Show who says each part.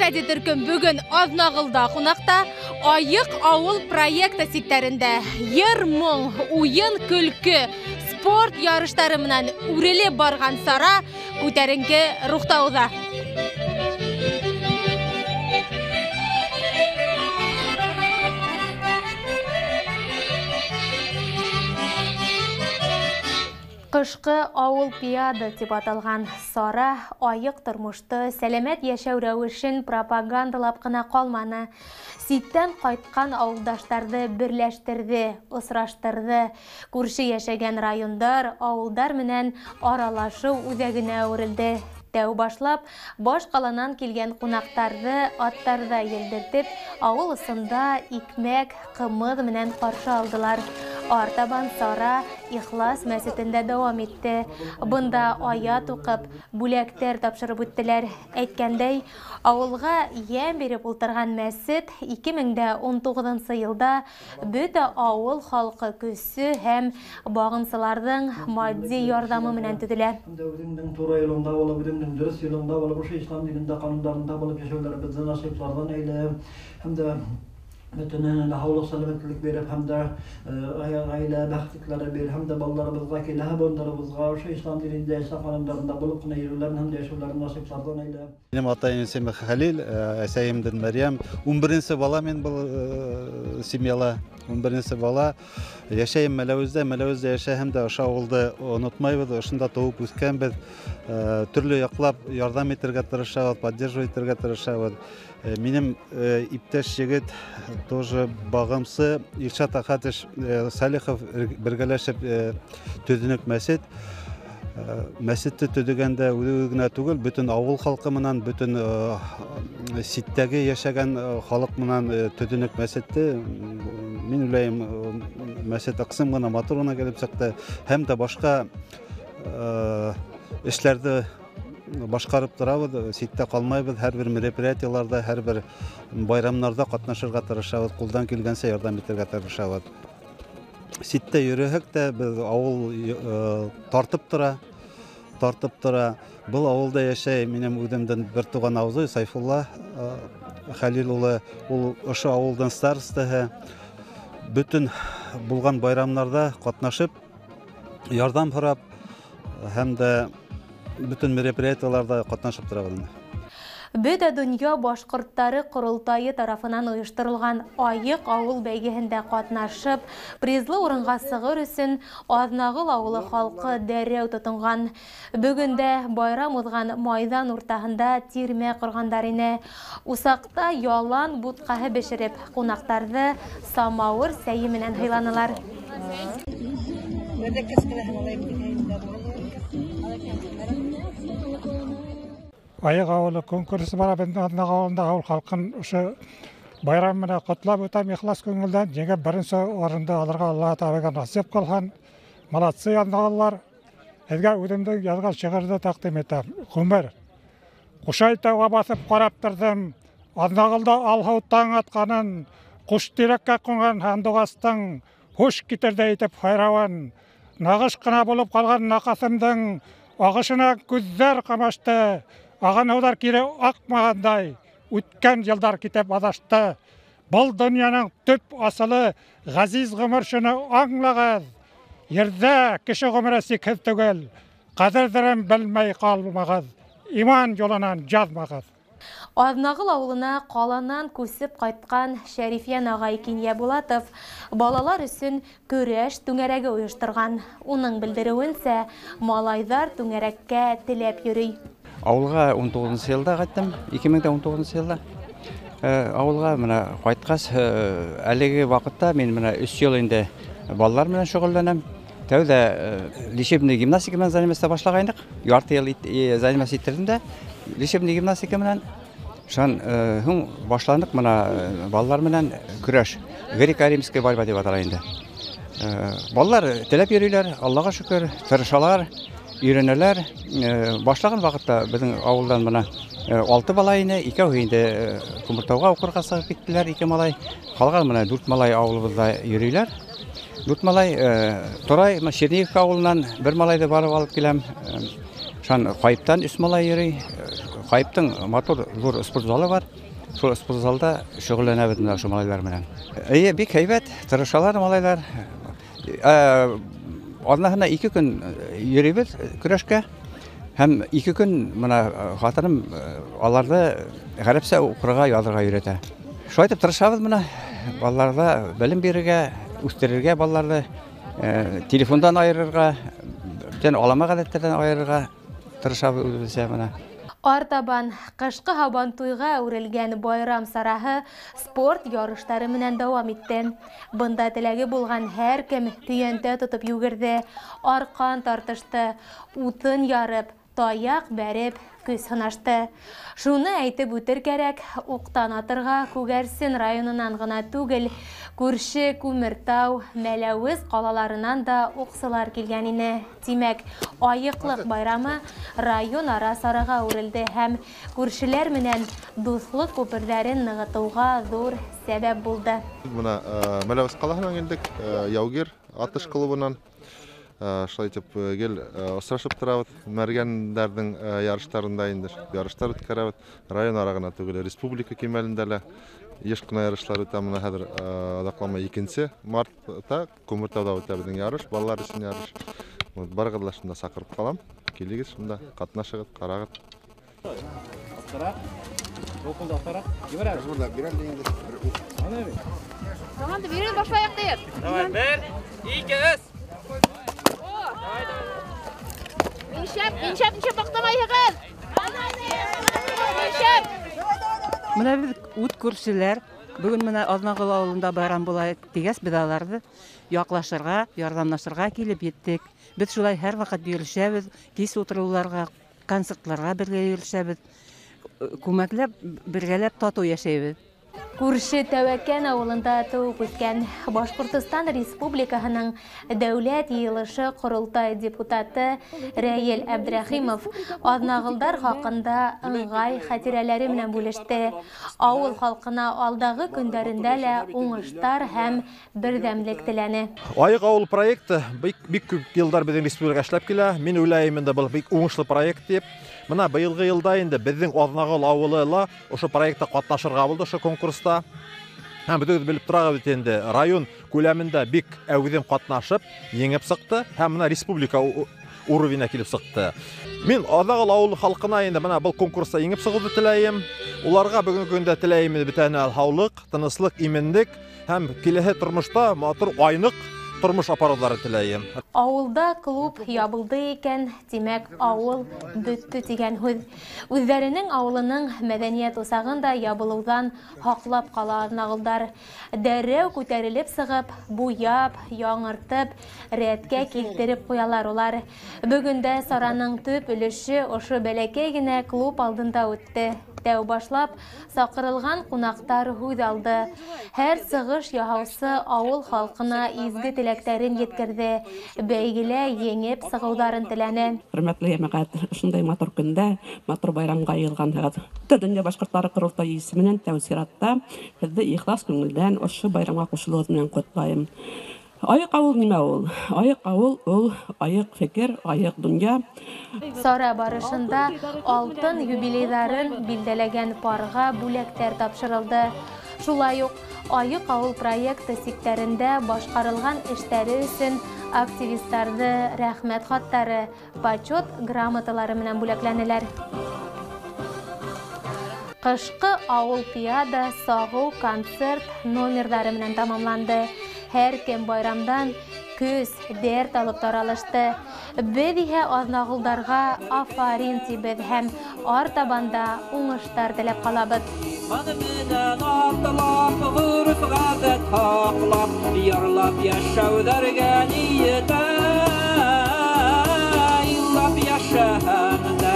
Speaker 1: Ижади төркөм бөгөн Аҙнағылда ҡунаҡта. Айыҡ ауыл проекты сиктәрендә йыр-моң, уйын-көлкө, спорт ярыштары менән үрелеп барған сара күтәренке рухта уҙа. Ҡышҡы ауыл пиада тип аталған сара айыҡ тормошто, сәләмәт йәшәү рәүешен пропагандалап ҡына ҡалманы. Ситтән ҡайтҡан ауылдаштарҙы берләштерҙе, осраштырҙы. Күрше йәшәгән райондар, ауылдар менән аралашыу үҙәгенә әүерелде. Тәү башлап, баш ҡаланан килгән ҡунаҡтарҙы аттарҙа елдертеп, ауыл осонда икмәк, ҡымыҙ менән ҡаршы алдылар. Артабан сара Ихлас мәсетендә дауам итте. Бында аят уҡып, бүләктәр тапшырып үттеләр. Әйткәндәй, ауылға йәм биреп ултырған мәсет 2019 йылда бөтә ауыл халҡы көсө һәм бағымсыларҙың матди ярҙамы менән төҙөлә.
Speaker 2: Үҙеңдең тура юлыңда булып, үҙеңдең дөрөҫ юлыңда булып, ошо ислам динендә ҡанундарында булып йәшәүләребеҙҙе насипларҙан әйлә. Һәм дә бөтөнөһөнә лә һаулыҡ, сәләмәтлек биреп, һәм дә ғаилә бәхетләре бир, һәм дә балаларыбыҙға, киләһе быуындарыбыҙға ошо ислам динендә, ислам ҡанундарында булып ҡына йөрөүләрен һәм дә йәшәүләрен насипларҙан әйлә.
Speaker 3: Минең атайым исеме Хәлил, әсәйемдең Мәрйәм. 11-нсе бала мин был семьяла, 11-нсе бала. Йәшәйем Мәләүездә, Мәләүездә йәшәһәм дә ошо ауылды онотмайбыҙ, ошонда тыуып үҫкәнбеҙ. Төрлө яҡлап ярҙам итергә тырышабыҙ, поддерживать итергә тырышабыҙ. Минең иптәш егет тоже бағымсы Илшат Ахатович Салихов бергәләшеп төҙөнөк мәсет. Мәсетте төҙөгәндә үҙе генә түгел, бөтөн ауыл халҡы менән, бөтөн ситтәге йәшәгән халыҡ менән төҙөнөк мәсетте. Мин уйлайым, мәсет ыҡсым ғына, матур ғына килеп сыҡты. Һәм дә башҡа эшләрҙе башҡарып торабыҙ, ситтә ҡалмайбыҙ, һәр бер мероприятиеларҙа, һәр бер байрамнарҙа ҡатнашырға тырышабыҙ, ҡулдан килгәнсә ярҙам итергә тырышабыҙ. Ситтә йөрөһәк тә беҙ ауыл тартып тора, тартып тора. Был ауылда йәшәй минең үҙемдең бер туған абзый Сайфулла Хәлил улы, ул ошо ауылдың старостаһы. Бөтөн булған байрамнарҙа ҡатнашып, ярҙам һорап һәм дә бөтөн мероприятиеларҙа ҡатнашып торабыҙ инде.
Speaker 1: Бөтә донъя башҡорттары ҡоролтайы тарафынан ойошторолған Айыҡ ауыл бәйгеһендә ҡатнашып, призлы урынға сығыр өсөн Аҙнағыл ауылы халҡы дәррәү тотонған. Бөгөн дә байрам уҙған майҙан уртаһында тирмә ҡорғандар ине. Усаҡта ялан бутҡаһы бешереп, ҡунаҡтарҙы самауыр сәйе менән һыйланылар.
Speaker 4: Айыҡ ауылы конкурсы бара, беҙҙең Аҙнағыл ауылында ауыл халҡын ошо байрам менән ҡотлап үтәм ихлас күңелдән. Еңеп беренсе урынды алырға Аллаһ Тәғәләгә насип ҡылһын. Молодцы, аҙнағыллар. Һеҙгә үҙемдең яҙған шиғырҙы тәҡдим итәм. Ғүмер. Ҡушай тауға баҫып ҡарап торҙом. Аҙнағылда алһыу таң атҡанын, ҡуш тирәккә ҡунған һандуғастың һуш китерҙәй итеп һайрауын, нағыш ҡына булып ҡалған наҡаҫымдың ағышына күҙҙәр ҡамашты. Аған һыуҙар кире аҡмағандай, үткән йылдар китеп аҙашты. Был донъяның төп асылы ғәзиз ғүмер, шуны аңлағыҙ. Ерҙә кеше ғүмере сикһеҙ түгел, ҡәҙерҙәрен белмәй ҡалмағыҙ, иман юлынан яҙмағыҙ.
Speaker 1: Аҙнағыл ауылына ҡаланан күсеп ҡайтҡан Шәрифйән ағай Кинйәбулатов балалар өсөн көрәш түңәрәге ойошторған. Уның белдереүенсә, малайҙар түңәрәккә теләп йөрөй.
Speaker 5: Ауылға 19-нсы йылда ҡайттым, 2019 йылда. Ауылға мына ҡайтҡас, әлеге ваҡытта мин мына 3 йыл инде балалар менән шөғөлләнәм. Тәүҙә лечебный гимнастика менән заниматься башлағайныҡ. Ярты йыл заниматься иттерҙем дә лечебный гимнастика менән. Шунан һуң башланыҡ мына балалар менән көрәш. Греко-римская борьба тип атала инде. Балалар теләп йөрөйләр, Аллаға шөкөр, тырышалар, өйрәнәләр. Башлаған ваҡытта беҙҙең ауылдан мына 6 бала ине, икәүһе инде Күмертауға уҡырға сығып киттеләр, 2 малай. Ҡалған мына 4 малай ауылыбыҙҙа йөрөйләр. 4 малай Торай, Черниговка ауылынан бер малайҙы барып алып киләм. Шунан Ҡайыптан 3 малай йөрөй. Ҡайыптың матур ҙур спорт залы бар. Шул спорт залда шөғөлләнәбеҙ менә ошо малайлар менән. Эйе, бик һәйбәт, тырышалар малайлар. Аҙнаһына 2 көн йөрөйбөҙ көрәшкә. Һәм 2 көн мына хатыным аларҙы ғәрәпсә уҡырға, яҙырға өйрәтә. Шулай итеп тырышабыҙ мына балаларға белем бирергә, үҫтерергә балаларҙы, телефондан айырырға, бүтән алама ғәҙәттәрҙән айырырға тырышабыҙ үҙебеҙсә мына.
Speaker 1: Артабан ҡышҡы һабантуйға әүерелгән байрам сараһы спорт ярыштары менән дауам итте. Бында теләге булған һәр кем көйәнтә тотоп йүгерҙе, арҡан тартышты, утын ярып, таяҡ бәреп көс һынашты. Шуны әйтеп үтер кәрәк, уҡтан атырға Күгәрсен районынан ғына түгел, күрше Күмертау, Мәләүез ҡалаларынан да уҡсылар килгән ине. Тимәк, айыҡлыҡ байрамы район ара сараға әүерелде һәм күршеләр менән дуҫлыҡ күперҙәрен нығытыуға ҙур сәбәп булды.
Speaker 6: Бына Мәләүез ҡалаһынан килдек, Яугир атыш клубынан. Шулай итеп гел осрашып торабыҙ. Мәргәндәрҙең ярыштарында инде ярыштар үткәрәбеҙ. Район ара ғына түгел, республика кимәлендә лә йыш ҡына ярыштар үтә. Мына хәҙер оҙаҡламай 2 мартта Күмертауҙа үтә беҙҙең ярыш, балалар өсөн ярыш. Барығыҙҙы ла шунда саҡырып ҡалам. Килегеҙ шунда, ҡатнашығыҙ, ҡарағыҙ.
Speaker 7: Команда бирен башлайыҡ тиеп.
Speaker 8: Давай, 1, 2, 3.
Speaker 7: Нишәп, нишәп, нишәп туҡтамайһығыҙ? Нишәп?
Speaker 9: Мына беҙ ут күршеләр. Бөгөн мына Аҙнағол ауылында байрам була тигәс, беҙ аларҙы яҡлашырға, ярҙамлашырға килеп еттек. Беҙ шулай һәр ваҡыт йөрөшәбеҙ, кис ултырыуларға, концертларға бергә йөрөшәбеҙ. Күмәкләп, бергәләп татыу йәшәйбеҙ.
Speaker 1: Күрше Тәүәкән ауылында тыуып үҫкән Башҡортостан Республикаһының Дәүләт Йыйылышы Ҡоролтай депутаты Рәйел Әбдрәхимов аҙнағылдар хаҡында ыңғай хәтирәләре менән бүлеште. Ауыл халҡына алдағы көндәрендә лә уңыштар һәм берҙәмлек теләне.
Speaker 10: Айыҡ ауыл проекты бик күп йылдар беҙҙең республика эшләп килә. Мин уйлайым инде был бик уңышлы проект тип. Мына быйылғы йылда инде беҙҙең Аҙнағол ауылы ла ошо проектта ҡатнашырға булды, ошо конкурста. Һәм бөтөгөҙ белеп торағыҙ бит инде, район күләмендә бик әүҙем ҡатнашып, еңеп сыҡты һәм мына республика уровенә килеп сыҡты. Мин Аҙнағол ауылы халҡына инде мына был конкурста еңеп сығыуҙы теләйем. Уларға бөгөнгө көндә теләйем бөтәһенә һаулыҡ, тыныслыҡ, именлек һәм киләһе тормошта матур айныҡ тормош апарыуҙары теләйем.
Speaker 1: Ауылда клуб ябылды икән, тимәк, ауыл бөттө тигән һүҙ. Үҙҙәренең ауылының мәҙәниәт усағын да ябылыуҙан һаҡлап ҡала аҙнағолдар. Дәррәү күтәрелеп сығып, буяп, яңыртып, рәткә килтереп ҡуялар улар. Бөгөн дә сараның төп өлөшө ошо бәләкәй генә клуб алдында үтте. Тәү башлап саҡырылған ҡунаҡтар һүҙ алды. Һәр сығыш яһаусы ауыл халҡына изге теләктәрен еткерҙе, бәйгелә еңеп сығыуҙарын теләне.
Speaker 11: Хөрмәтле йәмәғәт, ошондай матур көндә, матур байрамға йыйылғанһығыҙ. Бөтә донъя башҡорттары ҡоролтайы исеменән тәү сиратта һеҙҙе ихлас күңелдән ошо байрамға ҡушылыуығыҙ менән ҡотлайым. Айыҡ ауыл нимә ул? Айыҡ ауыл ул айыҡ фекер, айыҡ донъя.
Speaker 1: Сара барышында алтын юбилейҙарын билдәләгән парға бүләктәр тапшырылды. Шулай уҡ Айыҡ ауыл проекты сиктәрендә башҡарылған эштәре өсөн активистарҙы рәхмәт хаттары, почет грамоталары менән бүләкләнеләр. Ҡышҡы ауыл пиада сағыу концерт номерҙары менән тамамланды. Һәр кем байрамдан көс, дәрт алып таралышты. Беҙ иһә аҙнағолдарға афарин тибеҙ һәм артабан да уңыштар теләп ҡалабыҙ.
Speaker 8: Йырлап йәшәһән дә,